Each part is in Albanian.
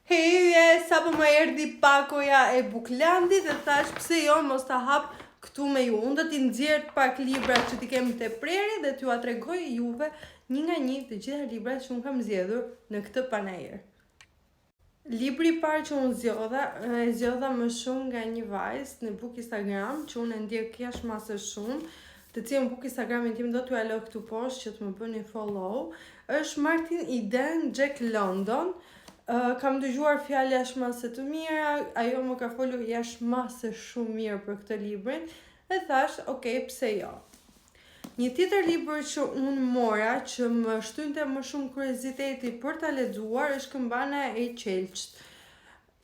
Hej, sapo më erdhi pakoja e Booklandit dhe thash pse jo mos ta hap këtu me ju. Unë do t'i nxjerr pak libra që t'i kem te prerja dhe t'jua tregoj juve një nga një të gjitha librat që unë kam zgjedhur në këtë panair. Libri i parë që unë zgjodha, e zgjodha më shumë nga një vajzë në book Instagram, që unë e ndjek jashtë mase shumë, të cilën book Instagramin tim do t'ju lë këtu poshtë që të më bëni follow, është Martin Eden Jack London. Uh, kam dëgjuar fjalë jashtë mase të mira, ajo më ka folur jashtë mase shumë mirë për këtë librin dhe thash, ok, pse jo. Një tjetër libër që unë mora, që më shtynte më shumë kurioziteti për ta lexuar, është Këmbana e Qelqt.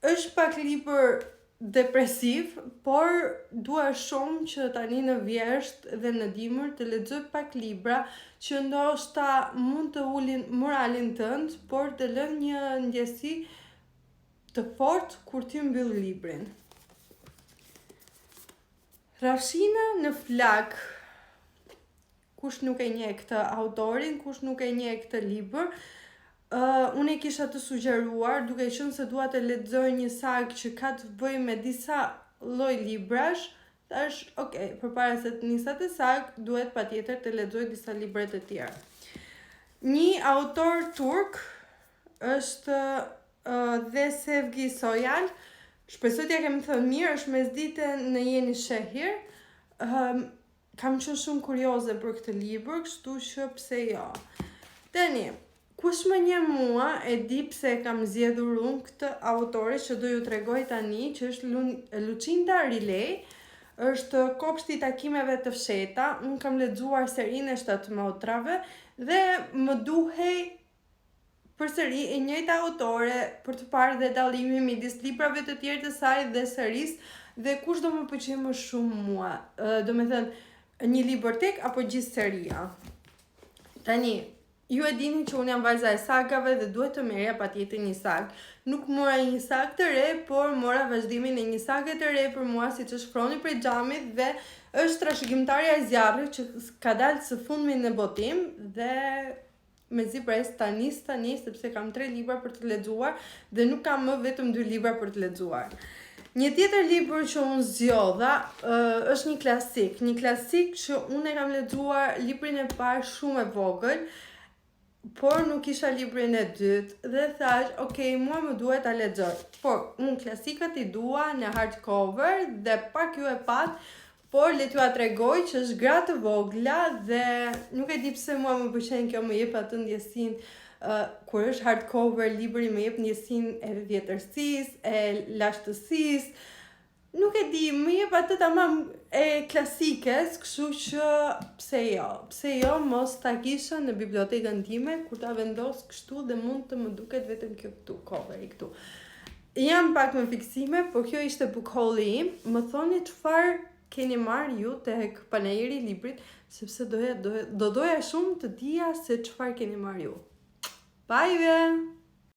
Është pak libër depresiv, por dua shumë që tani në vjeshtë dhe në dimër të lexoj pak libra që ndoshta mund të ulin moralin tënd, por të lënë një ndjesi të fortë kur ti mbyll librin. Rrafshina në flak. Kush nuk e njeh këtë autorin, kush nuk e njeh këtë libër, uh, unë e kisha të sugjeruar, duke qenë se dua të lexoj një sagë që ka të bëjë me disa lloj librash, thash, ok, përpara se të nis atë sagë, duhet patjetër të lexoj disa libra të tjerë. Një autor turk është uh, dhe Sevgi Soyal, shpresoj t'ja kem thënë mirë, është Mesditë në Yeni Şehir. Um, kam qenë shumë kurioze për këtë libër, kështu që pse jo. Tani, kush më njeh mua e di pse e kam zgjedhur unë këtë autore që do ju tregoj tani, që është Lucinda Riley, është kopshti i takimeve të fshehta. Unë kam lexuar serinë e shtatë motrave dhe më duhej përsëri e njëjta autore për të parë dhe dallimin midis librave të tjerë të saj dhe serisë dhe kush do më pëlqejë më shumë mua. Do me thënë, një libër tek apo gjithë seria. Tani, ju e dini që unë jam vajza e sagave dhe duhet të merrja patjetër një sagë. Nuk mora një sagë të re, por mora vazhdimin e një sage të re për mua siç është Froni prej xhamit dhe është trashëgimtarja e zjarrit që ka dalë së fundmi në botim dhe mezi pres ta nis tani sepse kam tre libra për të lexuar dhe nuk kam më vetëm dy libra për të lexuar. Një tjetër libër që unë zgjodha është një klasik, një klasik që unë e kam lexuar librin e parë shumë e vogël, por nuk kisha librin e dytë dhe thash, ok, mua më duhet ta lexoj. Por unë klasikët i dua në hardcover dhe pak ju e pat, Por le t'jua tregoj që është gra të vogla dhe nuk e di pse mua më pëlqen kjo, më jep atë ndjesinë uh, kur është hardcover libri më jep ndjesinë e vjetërsisë, e lashtësisë. Nuk e di, më jep atë tamam e klasikes, kështu që pse jo? Pse jo mos ta kisha në bibliotekën time kur ta vendos kështu dhe mund të më duket vetëm kjo këtu, coveri këtu. Jam pak me fiksime, por kjo ishte book haul-i im. Më thoni çfarë keni marrë ju tek panairi i librit, sepse doja, doja, do doja shumë të dija se çfarë keni marrë ju. Bye!